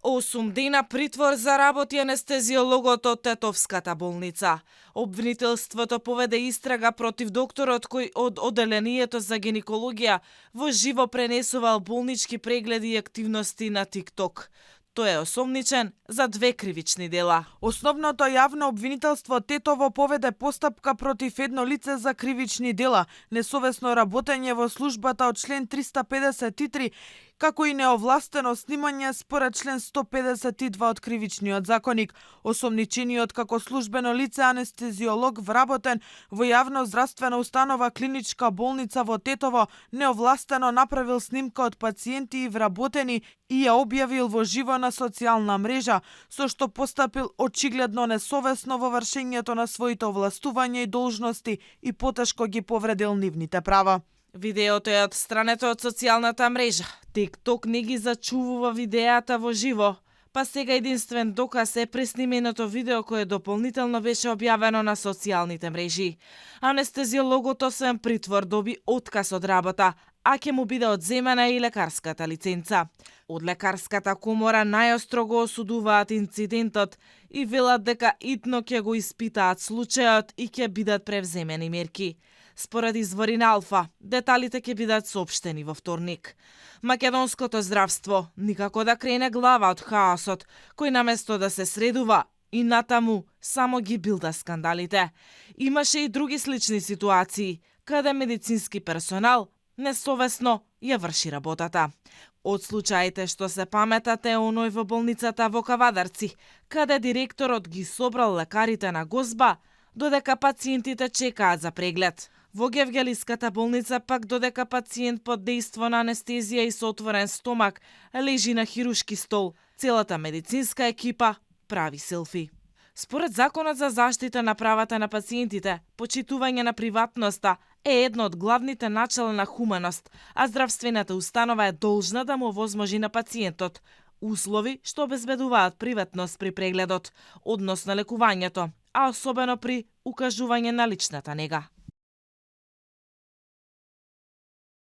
8 дена притвор заработи анестезиологот од Тетовската болница. Обвинителството поведе истрага против докторот кој од оделението за гинекологија во живо пренесувал болнички прегледи и активности на TikTok. Тој е осомничен за 2 кривични дела. Основното јавно обвинителство Тетово поведе постапка против едно лице за кривични дела, несовесно работење во службата од член 353, како и неовластено снимање според член 152 од Кривичниот законник. Осомничениот како службено лице анестезиолог вработен во јавно здравствена установа клиничка болница во Тетово неовластено направил снимка од пациенти и вработени и ја објавил во живо на социјална мрежа, со што постапил очигледно несовесно во вршењето на своите овластувања и должности и потешко ги повредил нивните права. Видеото е отстрането од социјалната мрежа. TikTok не ги зачувува видеата во живо, па сега единствен доказ е преснименото видео кое дополнително беше објавено на социјалните мрежи. Анестезиологот освен притвор доби отказ од работа, а ќе му биде одземена и лекарската лиценца. Од лекарската комора најостро го осудуваат инцидентот и велат дека итно ќе го испитаат случајот и ќе бидат превземени мерки. Според извори на Алфа, деталите ќе бидат соопштени во вторник. Македонското здравство никако да крене глава од хаосот, кој наместо да се средува и натаму само ги билда скандалите. Имаше и други слични ситуации, каде медицински персонал несовесно ја врши работата. Од случаите што се паметат е оној во болницата во Кавадарци, каде директорот ги собрал лекарите на гозба, додека пациентите чекаат за преглед. Во Гевгелиската болница пак додека пациент под дејство на анестезија и со отворен стомак лежи на хирушки стол, целата медицинска екипа прави селфи. Според Законот за заштита на правата на пациентите, почитување на приватноста е едно од главните начала на хуманост, а здравствената установа е должна да му овозможи на пациентот услови што обезбедуваат приватност при прегледот, однос на лекувањето, а особено при укажување на личната нега.